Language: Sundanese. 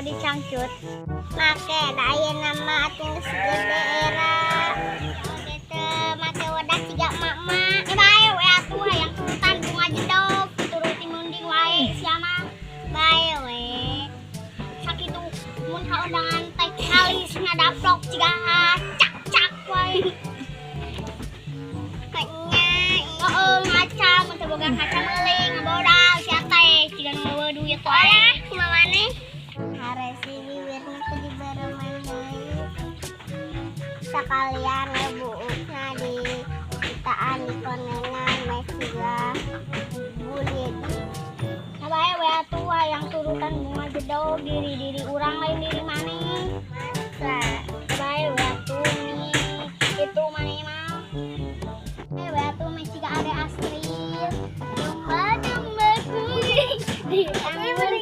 Dicangcut. Make da ayeuna mah atuh geus gede era. Teu make wedak siga emak-emak. Eh, bae we atuh hayang turutan bunga jedog, turuti munding wae sia mah. Bae we. Sakitu mun ka undangan teh halis ngadaplok ciga cak-cak wae. Kayaknya heeh, ngaca mun teu boga kaca meuli ngabodal sia teh ciga nu euweuh duit wae. Kumaha maneh? Haresi bibirna teh dibereuman deui. Sakalian buukna di kitaan di konengan meh siga buledi. Nah, bae we atuh hayang turutan bunga jedog, diri-diri urang lain diri maneh. Masa bae we atuh nih itu maneh mah. Eh, we atuh meh siga Ade Astrid. Domba domba kuning. Di beli.